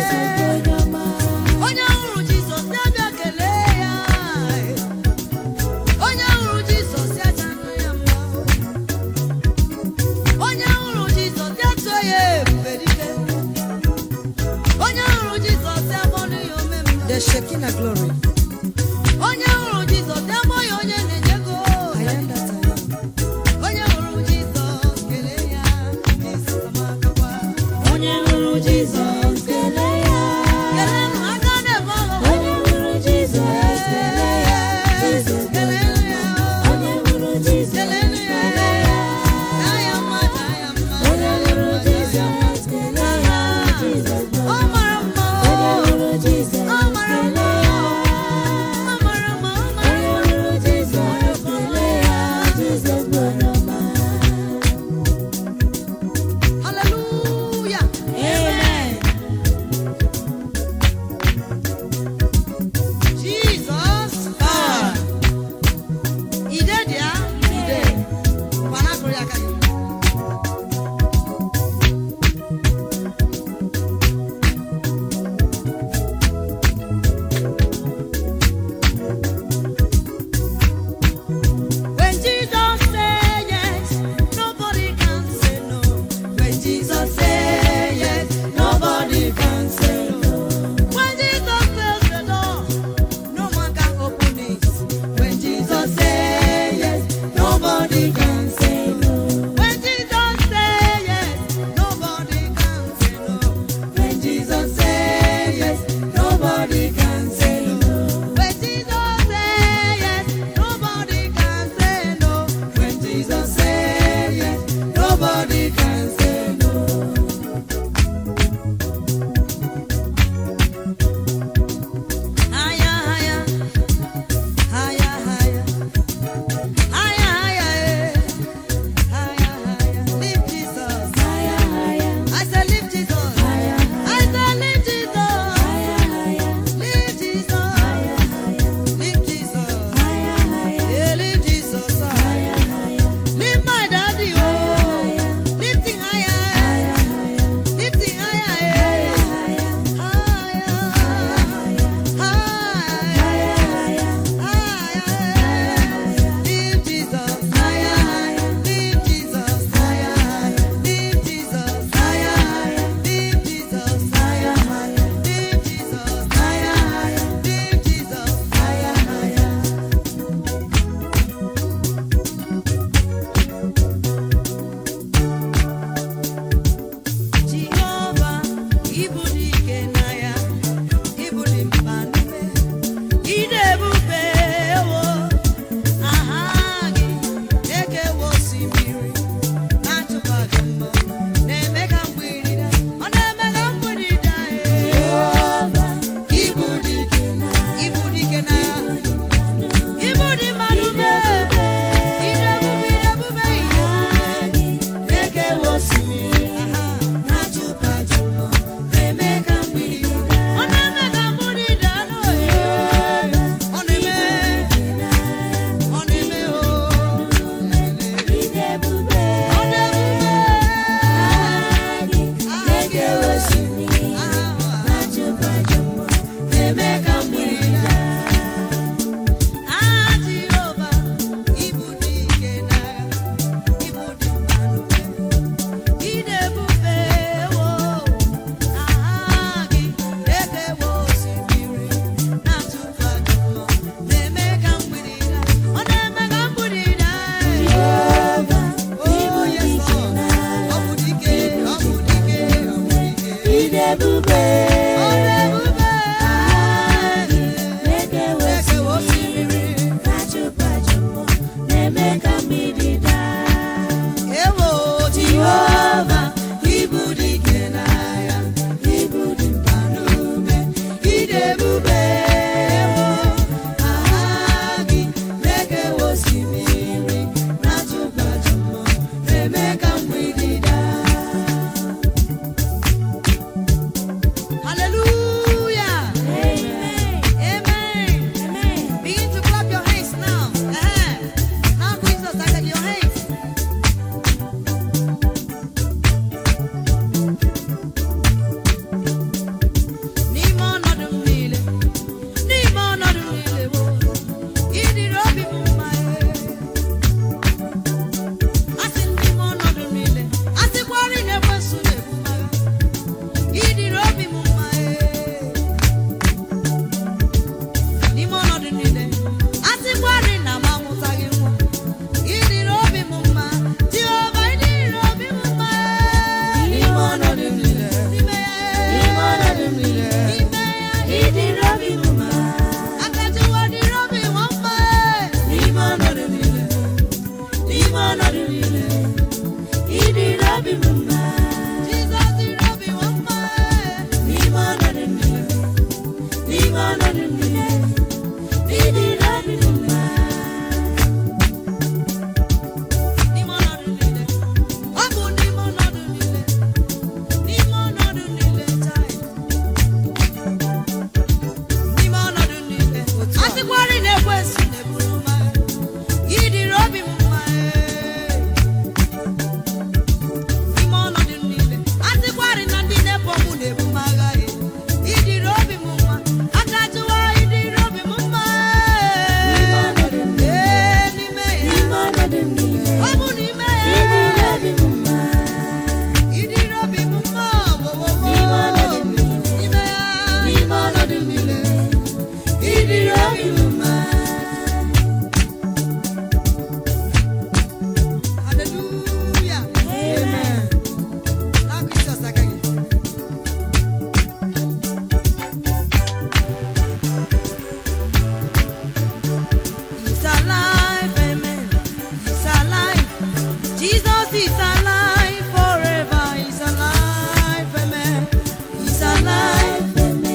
Jizọs bụ onye ọma. Onye hụrụ Jizọs ya bịa kelee ya. Onye hụrụ Jizọs ya chanụ ya mma. Onye hụrụ Jizọs ya tụọ ya ebube dike. Onye hụrụ Jizọs ya bọnụ ya ome mma. The Shekinah glory. Onye hụrụ Jizọs ya bọ ya onye na-enye ego. I am that I am. Onye hụrụ Jizọs kelee ya. Jizọs amakakwa. Onye hụrụ Jizọs kelee ya. Keleenụ aka na-ebe ọghọ. Onye hụrụ Jizọs kelee ya. Jizọs bụ onye Keleenụ ya. ọma. Onye hụrụ Jizọs Keleenụ ya. kelee ya. Daa ya mma, daa ya mma. Onye hụrụ Jizọs kelee ya. Jizọs bụ Ọ onye mara mma. Onye hụrụ Jizọs Ọ mara mma. kelee ya.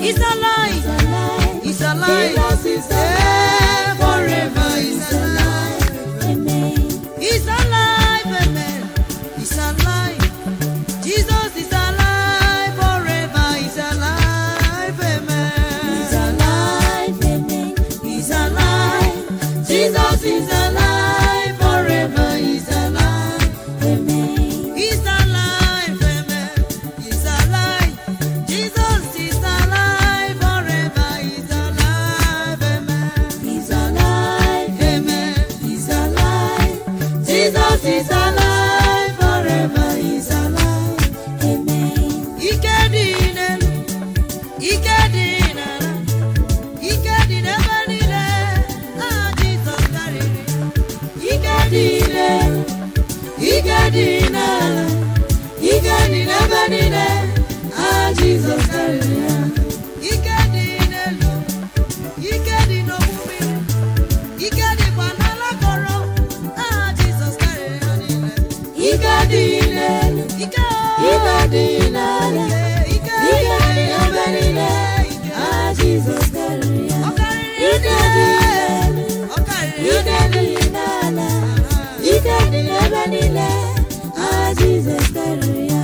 He's alive. Alive. He's alive. Jesus is Yeah, alive. forever. He's alive. Amen. He's alive, amen. He's alive. Jesus is alive forever. He's alive, amen. He's alive. Amen. He's alive. Jesus is alive forever. He's alive. Amen. He's alive, amen. He's alive. Jesus is alive forever. He's alive, amen. He's alive. Amen. He's alive. Jesus is alive forever. He's alive. Amen. Ike dị n'elu, ike dị n'ala, ike dị n'ebe niile, aha Jizọs karịrị. Ike dị n'elu, ike dị n'ala, ike dị n'ebe niile, aha Jizọs karịrị ya. Ike dị n'elu, ike dị n'ogbu mmiri, ike dịkwa n'ala kọrọ, aha Jizọs karịrị ha niile. Ike dị n'elu. Ike o! Ike dị n'ala. Ike, Ike dị n'ebe niile. Ah, Jizọs karịrị ya. Ọ karịrị Ike dị n'elu. Ọ karịrị Ike dị n'ala. Ike dị n'ebe niile. Ah, Jizọs karịrị ya.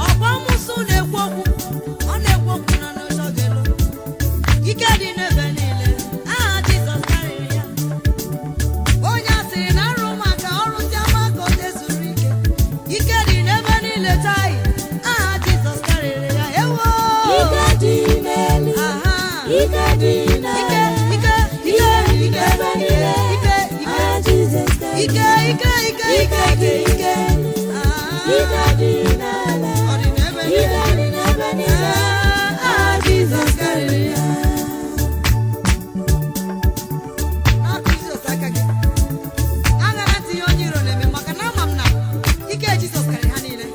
Ọkwa musu na-ekwu okwu, ọ na-ekwu okwu na n'ụzọ gị-elu. Ike dị n'ebe niile, aha Jizọs karịrị ya. Onye a sịrị na arụ maka ọrụ ndị ọma ka o zuru ike. Ike dị n'ebe niile tai, aha Jizọs karịrị ya. Ewo! Ike dị n'elu. Aha! Ike dị Ike, n'ala. ike, ike, Ike dị ike, n'ebe niile. ike, ike. Ah, Jizọs karịrị Ike, ya. ike, ike, Ike dị n'elu. Ah, Ike dị n'ala. ọ dị n'ebe Ike niile. dị n'ebe niile. Ah, Jizọs karịrị ya. Na-akụ Jizọs aka gị. Aṅala ntị ihe onye iro na-eme maka na ama m na ike Jizọs karịrị ha niile.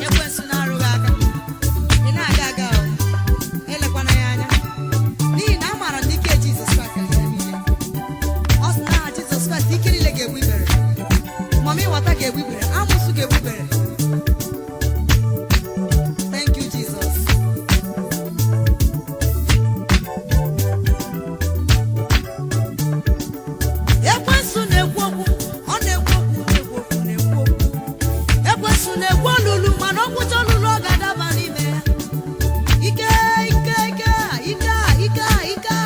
Ekwensu na-arụghị aka. Ị na-aga aga o, elekwana ya anya. N'ihi na amaara m na ike Jizọs Kraịst karịrị ha niile. Ọ sị na aha Jizọs Kraịst ike niile ga-egbu ibere. Mama ịwata ga-egbu ibere, amụsụ ga-egbu ibere. Thank you, Jesus. Ekwensu na-ekwu okwu, ọ na-ekwu okwu, na-ekwu okwu, na-ekwu okwu. Ekwensu na-ekwu olulu, mana ọ kwụcha olulu ọ ga-adaba n'ime ya. Ike, ike, ike, ike, ike, ike,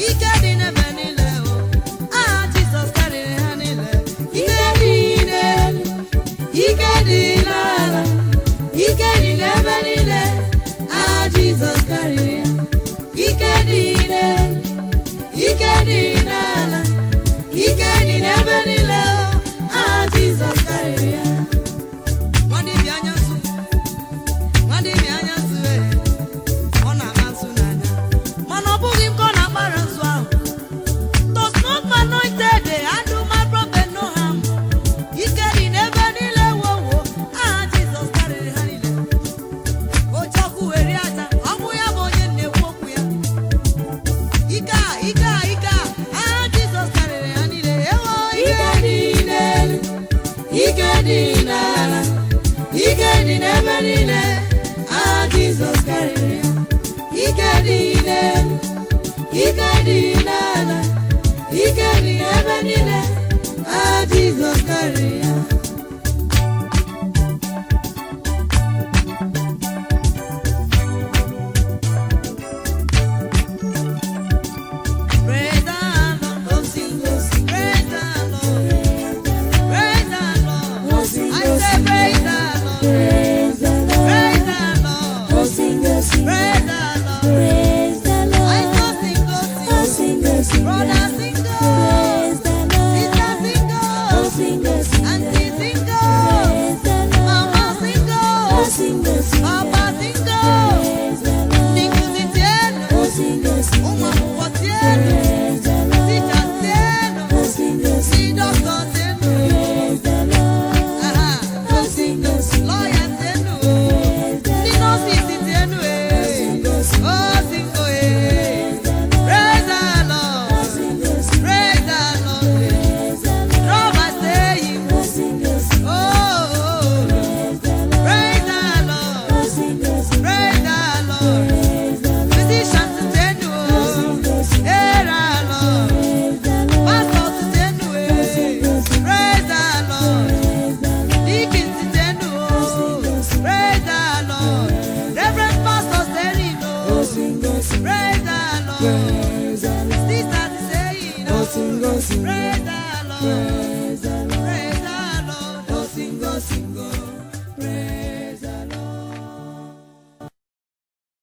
ike dị n'ebe niile o. Aha Jizọs karịrị ha niile. Ike dị n'elu, ike dị n'ala, ike dị n'ebe niile. Aha Jizọs karịrị ya. Ike dị n'elu, ike dị n'ala. Ike dị n'ebe niile, aha Jizọs karịrị ya. Nwa dibịa anya nzu, nwa dibịa anya nzu, ee, ọ na-ama nzu n'anya. Mana ọ bụghị nke ọ na-akpara nzu ahụ. Does not my anointed, and do my prophet no harm. Ike dị n'ebe niile, wo wo, aha Jizọs karịrị ha niile. Oche ọkụ were aja, ọ bụ ya bụ onye na-ekwu okwu ya. Ike a, ike a, ike a, aha Jizọs karịrị ha niile. Ewo, Ike dị n'elu. Ike dị n'ala. Ike dị n'ebe niile. Ah, Jizọs karịrị ya. Ike dị n'elu. Ike dị n'ala. Ike dị n'ebe niile. Ah, Jizọs karịrị ya. Praise the Lord. Go sing, go sing. Praise the Lord. Praise the Lord. Go sing, I go say sing. praise the Lord. Praise the Lord. Praise the Lord. Go sing, go sing. Praise the Lord. Praise the I Lord. go sing, go Go sing. sing, go sing. Brother,